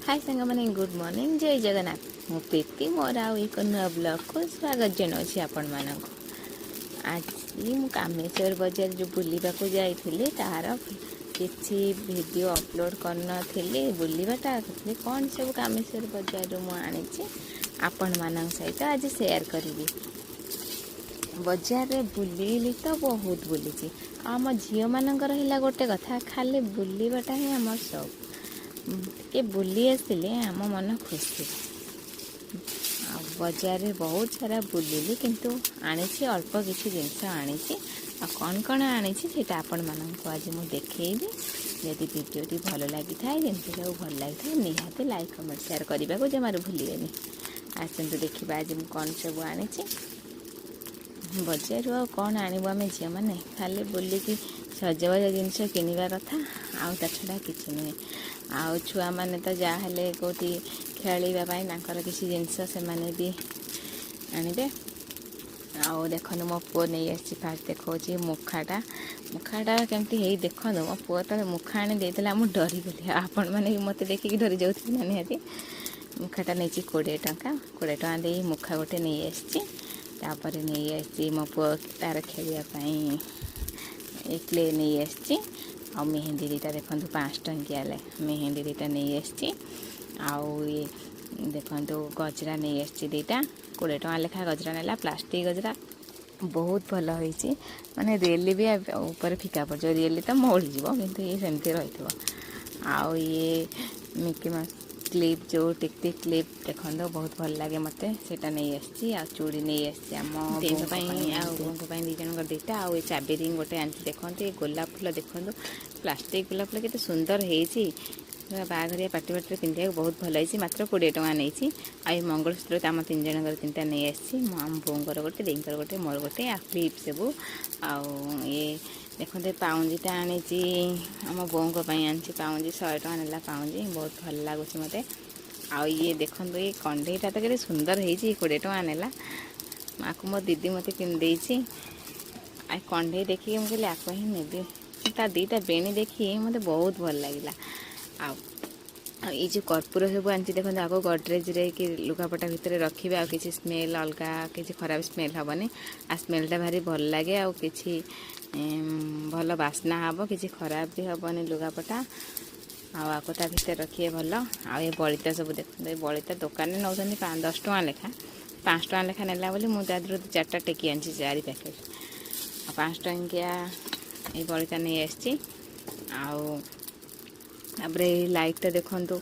High ସାଙ୍ଗମାନେ, good morning, ଜୟ ଜଗନ୍ନାଥ। ମୁଁ ପ୍ରୀତି, ମୋର ଆଉ ଏକ ନୂଆ ବ୍ଲଗ୍କୁ ସ୍ୱାଗତ ଜଣାଉଛି ଆପଣମାନଙ୍କୁ। ଆଜି ମୁଁ କାମେଶ୍ୱର ବଜାର ଯେଉଁ ବୁଲିବାକୁ ଯାଇଥିଲି, ତାହାର କିଛି ଭିଡ଼ିଓ ଅପଲୋଡ଼ କରିନଥିଲି। ବୁଲିବାଟା କ'ଣ ସବୁ କାମେଶ୍ୱର ବଜାରରୁ ମୁଁ ଆଣିଛି, ଆପଣମାନଙ୍କ ସହିତ ଆଜି ସେୟାର କରିବି। ବଜାରରେ ବୁଲିଲି ତ ବହୁତ ବୁଲିଛି। ଆଉ ଆମ ଝିଅମାନଙ୍କର ହେଲା ଗୋଟେ କଥା, ଖାଲି ବୁଲିବାଟା ହିଁ ଆମର ସଉକ। ଟିକେ ବୁଲି ଆସିଲେ ଆମ ମନ ଖୁସି। ଆଉ ବଜାରରେ ବହୁତ ସାରା ବୁଲିଲି, କିନ୍ତୁ ଆଣିଛି ଅଳ୍ପ କିଛି ଜିନିଷ ଆଣିଛି। ଆଉ କ'ଣ କ'ଣ ଆଣିଛି, ସେଇଟା ଆପଣମାନଙ୍କୁ ଆଜି ମୁଁ ଦେଖେଇବି। ଯଦି ଭିଡ଼ିଓଟି ଭଲ ଲାଗିଥାଏ, ଜିନିଷ ସବୁ ଭଲ ଲାଗିଥାଏ, ନିହାତି ଲାଇକ୍, କମେଣ୍ଟ, ସେୟାର କରିବାକୁ ଜମାରୁ ଭୁଲିବେନି। ଆସନ୍ତୁ ଦେଖିବା ଆଜି ମୁଁ କ'ଣ ସବୁ ଆଣିଛି ବଜାରରୁ। ଆଉ କ'ଣ ଆଣିବୁ ଆମେ ଝିଅମାନେ? ଖାଲି ବୁଲିକି ସଜବାଜ ଜିନିଷ କିଣିବା କଥା, ଆଉ ତା ଛଡ଼ା କିଛି ନୁହେଁ। ଆଉ ଛୁଆମାନେ ତ ଯାହା ହେଲେ କେଉଁଠି ଖେଳିବା ପାଇଁ ତାଙ୍କର କିଛି ଜିନିଷ ସେମାନେ ବି ଆଣିବେ। ଆଉ ଦେଖନ୍ତୁ, ମୋ ପୁଅ ନେଇ ଆସିଛି। ଫାଷ୍ଟ ଦେଖାଉଛି ମୁଖାଟା। ମୁଖାଟା କେମିତି ହେଇ ଦେଖନ୍ତୁ। ମୋ ପୁଅ ତ ମୁଖା ଆଣି ଦେଇଥିଲା, ମୁଁ ଡରିଗଲି। ଆଉ ଆପଣମାନେ ବି ମୋତେ ଦେଖିକି ଡରି ଯାଉଥିବେ ନା ନିହାତି। ମୁଖାଟା ନେଇଛି 20 ଟଙ୍କା। 20 ଟଙ୍କା ଦେଇ ମୁଖା ଗୋଟେ ନେଇ ଆସିଛି। ତାପରେ ନେଇ ଆସିଛି ମୋ ପୁଅ ତାର ଖେଳିବା ପାଇଁ ଏ କ୍ଲେ ନେଇ ଆସିଛି। ଆଉ ମେହେନ୍ଦି ଦୁଇଟା ଦେଖନ୍ତୁ, 5 ଟଙ୍କିଆ ମେହେନ୍ଦି ଦୁଇଟା ନେଇ ଆସିଛି। ଆଉ ଇଏ ଦେଖନ୍ତୁ, ଗଜରା ନେଇ ଆସିଛି ଦୁଇଟା। 20 ଟଙ୍କା ଲେଖା ଗଜରା ନେଲା। ପ୍ଲାଷ୍ଟିକ୍ ଗଜରା, ବହୁତ ଭଲ ହେଇଛି। ମାନେ ରିଏଲି ବି ଉପରେ ଫିକା ପଡ଼ିଯିବ, ରିଏଲି ତ ମଉଳିଯିବ, କିନ୍ତୁ ଇଏ ସେମିତି ରହିଥିବ। ଆଉ ଇଏ ମିକି ମାଉସ୍ କ୍ଲିପ୍, ଯେଉଁ ଟିକ୍ ଟିକ୍ କ୍ଲିପ୍, ଦେଖନ୍ତୁ, ବହୁତ ଭଲ ଲାଗେ ମୋତେ, ସେଇଟା ନେଇ ଆସିଛି। ଆଉ ଚୁଡ଼ି ନେଇ ଆସିଛି ଆମ ଦେଇଙ୍କ ପାଇଁ ଆଉ ବୋଉଙ୍କ ପାଇଁ, ଦୁଇ ଜଣଙ୍କର ଦୁଇଟା। ଆଉ ଏ ଚାବି ରିଙ୍ଗ ଗୋଟେ ଆଣିଛି। ଦେଖନ୍ତୁ, ଏ ଗୋଲାପ ଫୁଲ ଦେଖନ୍ତୁ, ପ୍ଲାଷ୍ଟିକ୍ ଗୋଲାପ ଫୁଲ କେତେ ସୁନ୍ଦର ହେଇଛି। ବାହାଘରିଆ ପାର୍ଟି ପାର୍ଟିରେ ପିନ୍ଧିବାକୁ ବହୁତ ଭଲ ହେଇଛି। ମାତ୍ର 20 ଟଙ୍କା ନେଇଛି। ଆଉ ଏ ମଙ୍ଗଳସୂତ୍ର ତ ଆମ ତିନି ଜଣଙ୍କର ତିନିଟା ନେଇ ଆସିଛି। ମୁଁ, ଆମ ବୋଉଙ୍କର ଗୋଟେ, ଦେଇଙ୍କର ଗୋଟେ, ମୋର ଗୋଟେ। ଆଉ କ୍ଲିପ୍ ସବୁ। ଆଉ ଇଏ ଦେଖନ୍ତୁ, ଏ ପାଉଁଜିଟା ଆଣିଛି, ଆମ ବୋଉଙ୍କ ପାଇଁ ଆଣିଛି ପାଉଁଜି। 100 ଟଙ୍କା ନେଲା ପାଉଁଜି। ବହୁତ ଭଲ ଲାଗୁଛି ମୋତେ। ଆଉ ଇଏ ଦେଖନ୍ତୁ, ଏଇ କଣ୍ଢେଇଟା ତ କେତେ ସୁନ୍ଦର ହେଇଛି। 20 ଟଙ୍କା ନେଲା। ଆକୁ ମୋ ଦିଦି ମୋତେ କିଣିଦେଇଛି। ଆଉ କଣ୍ଢେଇ ଦେଖିକି ମୁଁ କହିଲି ଆକୁ ହିଁ ନେବି। ତା ଦୁଇଟା ବେଣୀ ଦେଖି ମୋତେ ବହୁତ ଭଲ ଲାଗିଲା। ଆଉ ଆଉ ଏଇ ଯେଉଁ କର୍ପୂର ସବୁ ଆଣିଛି ଦେଖନ୍ତୁ, ଆକୁ ଗଡ଼ରେଜରେ କି ଲୁଗାପଟା ଭିତରେ ରଖିବେ, ଆଉ କିଛି ସ୍ମେଲ୍, ଅଲଗା କିଛି ଖରାପ ସ୍ମେଲ୍ ହେବନି। ଆଉ ସ୍ମେଲ୍ଟା ଭାରି ଭଲ ଲାଗେ, ଆଉ କିଛି ଭଲ ବାସ୍ନା ହେବ, କିଛି ଖରାପ ବି ହେବନି ଲୁଗାପଟା। ଆଉ ଆକୁ ତା ଭିତରେ ରଖିବେ ଭଲ। ଆଉ ଏ ବଳିତା ସବୁ ଦେଖନ୍ତୁ। ଏ ବଳିତା ଦୋକାନରେ ନେଉଛନ୍ତି 10 ଟଙ୍କା ଲେଖା। 5 ଟଙ୍କା ଲେଖା ନେଲା ବୋଲି ମୁଁ ତା ଦେହରୁ ଚାରିଟା ଟେକି ଆଣିଛି, ଚାରି ପ୍ୟାକେଟ୍। ଆଉ 5 ଟଙ୍କିଆ ଏଇ ବଳିତା ନେଇ ଆସିଛି। ଆଉ ତାପରେ ଏଇ ଲାଇଟ୍ଟା ଦେଖନ୍ତୁ।